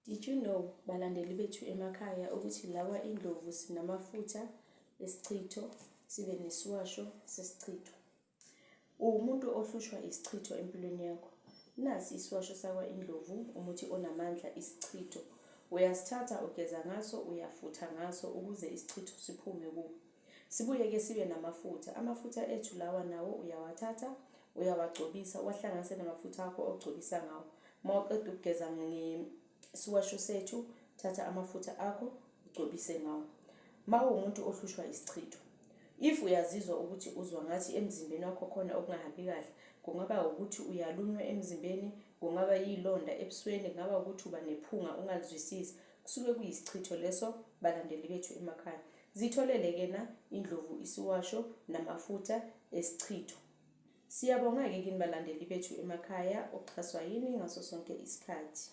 Did you know balandeli bethu emakhaya ukuthi lawa indlovu sinamafutha esichitho sibe nesiwasho sesichitho. Uwumuntu ohlushwa isichitho empilweni yakho. Nasi isiwasho sakwa indlovu umuthi onamandla isichitho. Uyasithatha ugeza ngaso uyafutha ngaso ukuze isichitho siphume kuwe. Sibuye-ke sibe namafutha. Amafutha ethu lawa nawo uyawathatha uyawagcobisa uwahlanganise namafutha akho ogcobisa ngawo. Uma uqeda ukugeza ngesiwasho sethu, thatha amafutha akho ugcobise ngawo. Uma uwumuntu ohlushwa isichitho, if uyazizwa ukuthi uzwa ngathi emzimbeni wakho khona okungahambi kahle, kungaba ukuthi uyalunywa emzimbeni, kungaba yilonda ebusweni, kungaba ukuthi uba nephunga ungalizwisisi, kusuke kuyisichitho leso balandeli bethu emakhaya. Zitholele ke na indlovu isiwasho namafutha esichitho. Siyabonga-ke kini balandeli bethu emakhaya, uxhaswa yini ngaso sonke isikhathi.